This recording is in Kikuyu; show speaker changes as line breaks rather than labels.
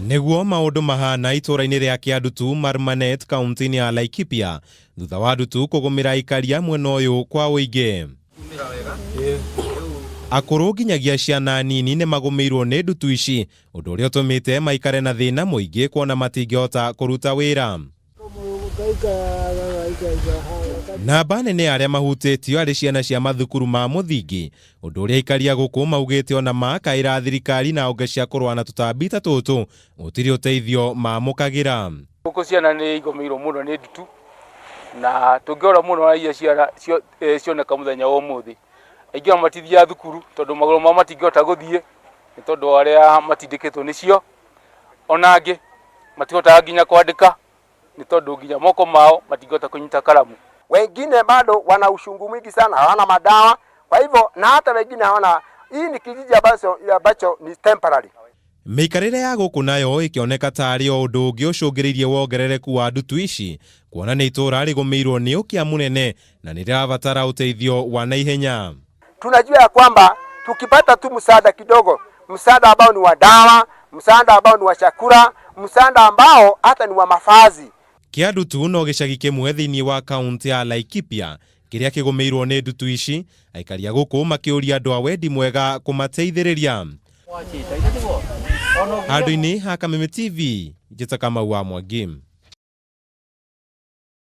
Nĩguo maũndũ mahana itũũra-inĩ rĩa Kĩandutu, Marmanet, kaunti-inĩ ya Laikipia, thutha wa ndutu kũgũmĩra aikari a mwena ũyũ kwa ũingĩ. Akũrũ nginyagia ciana nini nĩ magũmĩirwo nĩ ndutu ici, ũndũ ũrĩa ũtũmĩte maikare na thĩna mũingĩ kuona matingĩhota kũruta wĩra. Namba nene ya arĩa mahutĩtio arĩ ciana cia mathukuru ma mũthingi, ũndũ ũrĩa aikari a gũkũ maugĩte ona makaĩra thirikari na honge cia kũrũa na tũtambi ta tũtũ gũtirĩ ũteithio mamũkagĩra.
Gũkũ ciana nĩ igũmĩirwo mũno nĩ ndutu na tũngĩrora mũno na iria ciana cioneka mũthenya wa ũmũthĩ, aingĩ ao matithiaga thukuru tondũ magũrũ mao matingĩhota gũthiĩ nĩ tondũ wa ũrĩa matindĩkĩtwo nĩcio. Ona angĩ matihotaga nginya kwandĩka nĩ tondũ nginya moko mao matingĩhota kũnyita karamu.
Wengine bado wana ushungu mwingi sana, hawana madawa, kwa hivyo na hata wengine hawana. Hii ni kijiji ambacho ambacho ni temporary.
Mĩikarĩre ya gũkũ nayo ĩkĩoneka tarĩ o ũndũ ũngĩ ũcũngĩrĩirie wongerereku wa ndutu ici, kuona nĩ itũũra rĩgũmĩirwo nĩ ũkĩa mũnene na nĩ rĩrabatara ũteithio wa naihenya.
Tunajua ya kwamba tukipata tu msaada kidogo, msaada ambao ni wa dawa, msaada ambao ni wa chakula, msaada ambao hata ni wa mavazi.
Kĩandutu no gĩcagi kĩmwe thĩinĩ wa kaunti ya Laikipia kĩrĩa kĩgũmĩirwo nĩ ndutu ici, aikari a gũkũ makĩũria andũ a wendi mwega kũmateithĩrĩria. Handũ-inĩ ha Kameme TV, njĩta Kamau wa Mwangi.